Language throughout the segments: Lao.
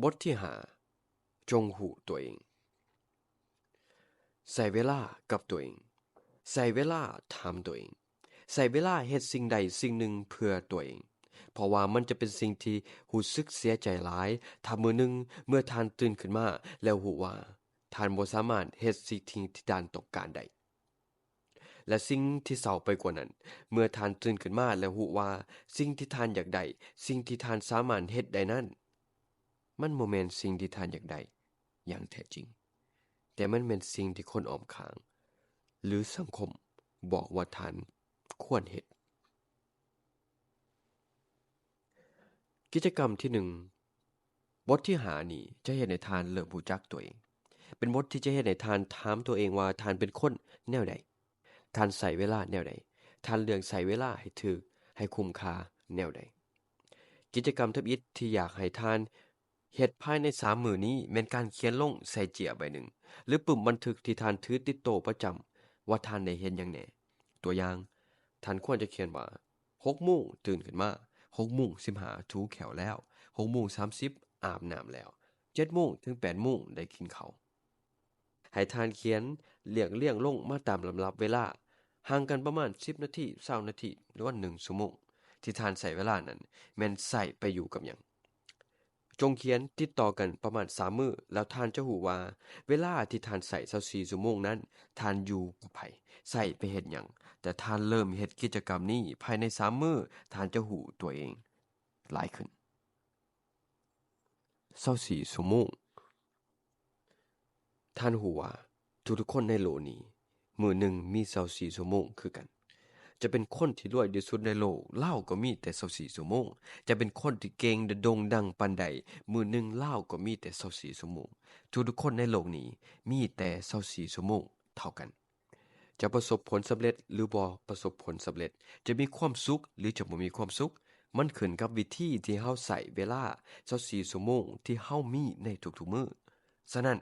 ບົດທີຫ້າ ຈົ່ງຮູ້ຕົວເອງ. ໃຊ້ເວລາກັບຕົວເອງ. ໃຊ້ເວລາຖາມຕົວເອງ. ໃຊ້ເວລາເຮັດສິ່ງໃດສິ່ງໜຶ່ງເພື່ອຕົວເອງ, ເພາະວ່າມັນຈະເປັນສິ່ງທີ່ຮູ້ສຶກເສຍໃຈຫຼາຍ ຖ້າມື້ໜຶ່ງເມື່ອທ່ານຕື່ນຂຶ້ນມາແລ້ວຮູ້ວ່າທ່ານບໍ່ສາມາດເຮັດສິ່ງທີ່ທ່ານຕ້ອງການໄດ້. ແລະ ສິ່ງທີ່ເສົ້າໄປກວ່ານັ້ນ, ເມື່ອທ່ານຕື່ນຂຶ້ນມາແລ້ວຮູ້ວ່າສິ່ງທີ່ທ່ານຢາກໄດ້, ສິ່ງທີ່ທ່ານສາມາດເຮັດໄດ້ນັ້ນ, ມັນບໍ່ແມ່ນສິ່ງທີ່ທ່ານຢາກໄດ້ຢ່າງແທ້ຈິງ, ແຕ່ມັນແມ່ນສິ່ງທີ່ຄົນອ້ອມຂ້າງ ຫຼື ສັງຄົມບອກວ່າທ່ານຄວນເຮັດ. ກິດຈະກຳທີໜຶ່ງ ບົດທີຫ້ານີ້ຈະເຮັດໃຫ້ທ່ານເລີ່ມຮູ້ຈັກຕົວເອງ. ເປັນບົດທີ່ຈະເຮັດໃຫ້ທ່ານຖາມຕົວເອງວ່າທ່ານເປັນຄົນແນວໃດ? ທ່ານໃຊ້ເວລາແນວໃດ? ທ່ານເລືອກໃຊ້ເວລາໃຫ້ຖືກ, ໃຫ້ຄຸ້ມຄ່າແນວໃດ? ກິດຈະກຳທຳອິດທີ່ຢາກໃຫ້ທ່ານເຮັດພາຍໃນສາມມື້ນີ້ແມ່ນການຂຽນລົງໃສ່ເຈ້ຍໃບໜຶ່ງ ຫຼື ປຶ້ມບັນທຶກທີ່ທ່ານຖືຕິດໂຕປະຈຳວ່າທ່ານໄດ້ເຮັດຫຍັງແດ່. ຕົວຢ່າງ, ທ່ານຄວນຈະຂຽນວ່າ ຫົກໂມງຕື່ນຂຶ້ນມາ, ຫົກໂມງສິບຫ້າຖູແຂ້ວແລ້ວ, ຫົກໂມງສາມສິບອາບນ້ຳແລ້ວ, ເຈັດໂມງເຖິງແປດໂມງໄດ້ກິນເຂົ້າ. ໃຫ້ທ່ານຂຽນລຽບລຽງລົງມາຕາມລຳດັບເວລາ, ຫ່າງກັນປະມານສິບນາທີ, ຊາວນາທີ ຫຼືວ່າໜຶ່ງຊົ່ວໂມງ ທີ່ທ່ານໃຊ້ເວລານັ້ນແມ່ນໃຊ້ໄປຢູ່ກັບຫຍັງ. ຈົ່ງຂຽນຕິດຕໍ່ກັນປະມານສາມມື້ ແລ້ວທ່ານຈະຮູ້ວ່າເວລາທີ່ທ່ານໃຊ້ຊາວສີ່ຊົ່ວໂມງນັ້ນ ທ່ານຢູ່ກັບໃຜ, ໃຊ້ໄປເຮັດຫຍັງ. ແຕ່ທ່ານເລີ່ມເຮັດກິດຈະກຳນີ້ພາຍໃນສາມມື້, ທ່ານຈະຮູ້ຕົວເອງຫຼາຍຂຶ້ນ. ຊາວສີ່ຊົ່ວໂມງ. ທ່ານຮູ້ວ່າທຸກໆຄົນໃນໂລກນີ້ ມື້ໜຶ່ງມີຊາວສີ່ຊົ່ວໂມງຄືກັນ. ຈະເປັນຄົນທີ່ລວຍທີ່ສຸດໃນໂລກ, ລາວກໍມີແຕ່ຊາວສີ່ຊົ່ວໂມງ. ຈະເປັນຄົນທີ່ເກັ່ງ ແລະ ໂດ່ງດັງປານໃດ, ມື້ໜຶ່ງລາວກໍມີແຕ່ຊາວສີ່ຊົ່ວໂມງ. ທຸກໆຄົນໃນໂລກນີ້ມີແຕ່ຊາວສີ່ຊົ່ວໂມງເທົ່າກັນ. ຈະປະສົບຜົນສຳເລັດ ຫຼື ບໍ່ປະສົບຜົນສຳເລັດ, ຈະມີຄວາມສຸກ ຫຼື ຈະບໍ່ມີຄວາມສຸກ, ມັນຂຶ້ນກັບວິທີທີ່ເຮົາໃຊ້ເວລາຊາວສີ່ຊົ່ວໂມງທີ່ເຮົາມີໃນທຸກໆມື້. ສະນັ້ນ,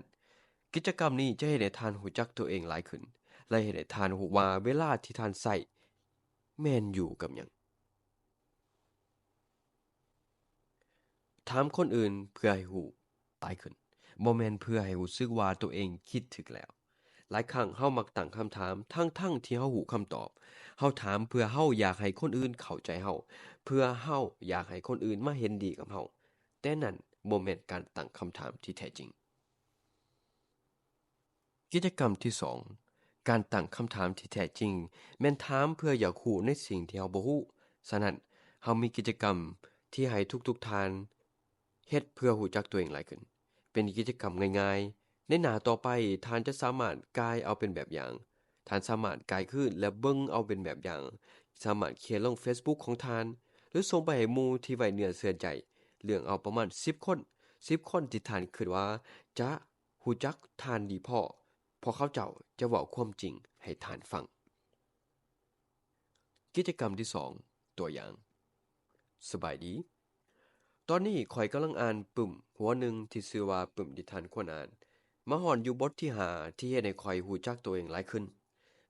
ກິດຈະກຳນີ້ຈະເຮັດໃຫ້ທ່ານຮູ້ຈັກຕົວເອງຫຼາຍຂຶ້ນ ແລະ ເຮັດໃຫ້ທ່ານຮູ້ວ່າເວລາທີ່ທ່ານໃຊ້ແມ່ນຢູ່ກັບຫຍັງ. ຖາມຄົນອື່ນເພື່ອໃຫ້ຮູ້ຫຼາຍຂຶ້ນ, ບໍ່ແມ່ນເພື່ອໃຫ້ຮູ້ສຶກວ່າຕົວເອງຄິດຖືກແລ້ວ. ຫຼາຍຄັ້ງເຮົາມັກຕັ້ງຄຳຖາມທັງໆທີ່ເຮົາຮູ້ຄຳຕອບ. ເຮົາຖາມເພື່ອເຮົາຢາກໃຫ້ຄົນອື່ນເຂົ້າໃຈເຮົາ, ເພື່ອເຮົາຢາກໃຫ້ຄົນອື່ນມາເຫັນດີກັບເຮົາ, ແຕ່ນັ້ນບໍ່ແມ່ນການຕັ້ງຄຳຖາມທີ່ແທ້ຈິງ. ກິດຈະກຳທີສອງ, ການຕັ້ງຄຳຖາມທີ່ແທ້ຈິງ ແມ່ນຖາມເພື່ອຢາກຮູ້ໃນສິ່ງທີ່ເຮົາບໍ່ຮູ້. ສະນັ້ນ, ເຮົາມີກິດຈະກຳທີ່ໃຫ້ທຸກໆທ່ານເຮັດເພື່ອຮູ້ຈັກຕົວເອງຫຼາຍຂຶ້ນ. ເປັນກິດຈະກຳງ່າຍໆ. ໃນໜ້າຕໍ່ໄປ, ທ່ານຈະສາມາດກ່າຍເອົາເປັນແບບຢ່າງ. ທ່ານສາມາດກ່າຍຄືນ ແລະ ເບິ່ງເອົາເປັນແບບຢ່າງ. ສາມາດຂຽນລົງເຟສບຸກຂອງທ່ານ ຫຼື ສົ່ງໄປໃຫ້ໝູ່ທີ່ໄວ້ເນື້ອເຊື່ອໃຈ. ເລືອກເອົາປະມານສິບຄົນ, ສິບຄົນທີ່ທ່ານຄິດວ່າຈະ ຮູ້ຈັກທ່ານດີພໍ, ເພາະເຂົາເຈົ້າຈະເວົ້າຄວາມຈິງໃຫ້ທ່ານຟັງ. ກິດຈະກຳທີສອງ, ຕົວຢ່າງ. ສະບາຍດີ. ຕອນນີ້ຂ້ອຍກຳລັງອ່ານປຶ້ມຫົວໜຶ່ງທີ່ຊື່ວ່າປຶ້ມທີ່ທ່ານຄວນອ່ານ. ມາຮອດຢູ່ບົດທີຫ້າ ທີ່ເຮັດໃຫ້ຂ້ອຍຮູ້ຈັກຕົວເອງຫຼາຍຂຶ້ນ.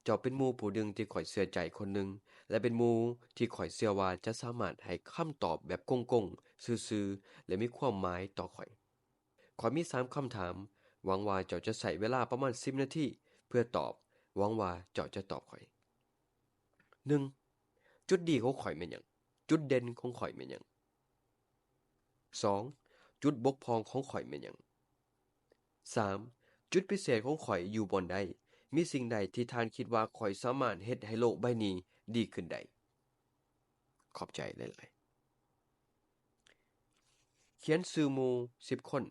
ເຈົ້າເປັນໝູ່ຜູ້ໜຶ່ງທີ່ຂ້ອຍເຊື່ອໃຈຄົນໜຶ່ງ ແລະ ເປັນໝູ່ທີ່ຂ້ອຍເຊື່ອວ່າຈະສາມາດໃຫ້ຄຳຕອບແບບກົງໆ, ຊື່ໆ ແລະ ມີຄວາມໝາຍຕໍ່ຂ້ອຍ. ຂ້ອຍມີສາມຄຳຖາມ. ຫວັງວ່າເຈົ້າຈະໃຊ້ເວລາປະມານສິບນາທີເພື່ອຕອບ. ຫວັງວ່າເຈົ້າຈະຕອບຂ້ອຍ. ໜຶ່ງ, ຈຸດດີຂອງຂ້ອຍແມ່ນຫຍັງ? ຈຸດເດັ່ນຂອງຂ້ອຍແມ່ນຫຍັງ? ສອງ, ຈຸດບົກຜ່ອງຂອງຂ້ອຍແມ່ນຫຍັງ? ສາມ, ຈຸດພິເສດຂອງຂ້ອຍຢູ່ບ່ອນໃດ? ມີສິ່ງໃດທີ່ທ່ານຄິດວ່າຂ້ອຍສາມາດເຮັດໃຫ້ໂລກໃບນີ້ດີຂຶ້ນໄດ້? ຂອບໃຈຫຼາຍໆ. ຂຽນຊື່ໝູ່ສິບຄົນ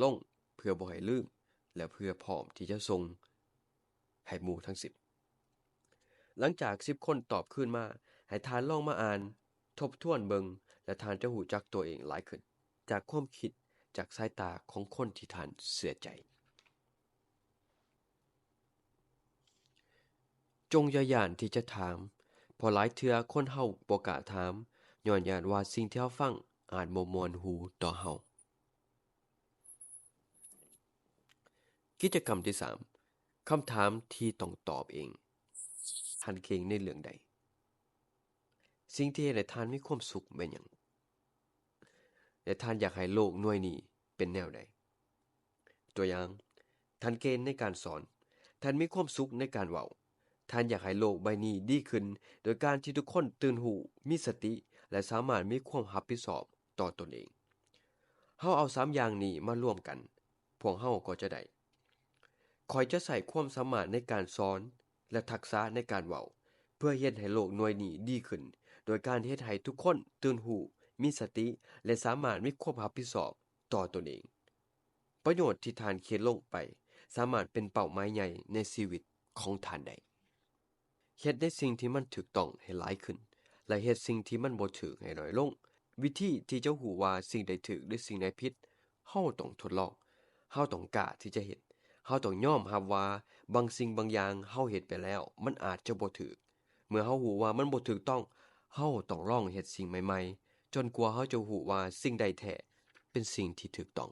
ລົງເພື່ອບໍ່ໃຫ້ລືມ ແລະ ເພື່ອພ້ອມທີ່ຈະສົ່ງໃຫ້ໝູ່ທັງສິບ. ຫຼັງຈາກສິບຄົນຕອບຄືນມາ, ໃຫ້ທ່ານລອງມາອ່ານທົບທວນເບິ່ງ ແລະ ທ່ານຈະຮູ້ຈັກຕົວເອງຫຼາຍຂຶ້ນ ຈາກຄວາມຄິດ, ຈາກສາຍຕາຂອງຄົນທີ່ທ່ານເຊື່ອໃຈ. ຈົ່ງຢ່າຢ້ານທີ່ຈະຖາມ, ເພາະຫຼາຍເທື່ອຄົນເຮົາບໍ່ກ້າຖາມ ຍ້ອນຢ້ານວ່າສິ່ງທີ່ເຮົາຟັງອາດບໍ່ມ່ວນຫູຕໍ່ເຮົາ. ກິດຈະກຳທີສາມ, ຄຳຖາມທີ່ຕ້ອງຕອບເອງ. ທ່ານເກັ່ງໃນເລື່ອງໃດ? ສິ່ງທີ່ເຮັດໃຫ້ທ່ານມີຄວາມສຸກແມ່ນຫຍັງ? ແລະ ທ່ານຢາກໃຫ້ໂລກໜ່ວຍນີ້ ປັນແນວໃດ. ຕົວຢ່າງ, ທ່ານເກັ່ງໃນການສອນ, ທ່ານມີຄວາມສຸກໃນການເວົ້າ, ທ່ານຢາກໃຫ້ໂລກໃບນີ້ດີຂຶ້ນໂດຍການທີ່ທຸກຄົນຕື່ນຮູ້, ມີສະຕິ ແລະ ສາມາດມີຄວາມຮັບຜິດຊອບຕໍ່ຕົນເອງ. ເຮົາເອົາສາມຢ່າງນີ້ມາລວມກັນ, ພວກເຮົາກໍຈະໄດ້. ຂ້ອຍຈະໃຊ້ຄວາມສາມາດໃນການສອນ ແລະ ທັກສະໃນການເວົ້າ ເພື່ອເຮັດໃຫ້ໂລກໜ່ວຍນີ້ດີຂຶ້ນ ໂດຍການເຮັດໃຫ້ທຸກຄົນຕື່ນຮູ້, ມີສະຕິ ແລະ ສາມາດມີຄວາມຮັບຜິດຊອບຕໍ່ຕົນເອງ. ປະໂຫຍດທີ່ທ່ານຄິດລົງໄປ ສາມາດເປັນເປົ້າໝາຍໃຫຍ່ໃນຊີວິດຂອງທ່ານໄດ້. ເຮັດໃນສິ່ງທີ່ມັນຖືກຕ້ອງໃຫ້ຫຼາຍຂຶ້ນ ແລະ ເຮັດສິ່ງທີ່ມັນບໍ່ຖືກໃຫ້ໜ້ອຍລົງ. ວິທີທີ່ຈະຮູ້ວ່າສິ່ງໃດຖືກ ຫຼື ສິ່ງໃດຜິດ, ເຮົາຕ້ອງທົດລອງ. ເຮົາຕ້ອງກ້າທີ່ຈະເຮັດ. ເຮົາຕ້ອງຍອມຮັບວ່າບາງສິ່ງບາງຢ່າງເຮົາເຮັດໄປແລ້ວ ມັນອາດຈະບໍ່ຖືກ. ເມື່ອເຮົາຮູ້ວ່າມັນບໍ່ຖືກຕ້ອງ, ເຮົາຕ້ອງລອງເຮັດສິ່ງໃໝ່ໆ ຈົນກວ່າເຮົາຈະຮູ້ວ່າສິ່ງໃດແທ້ເປັນສິ່ງທີ່ຖືກຕ້ອງ.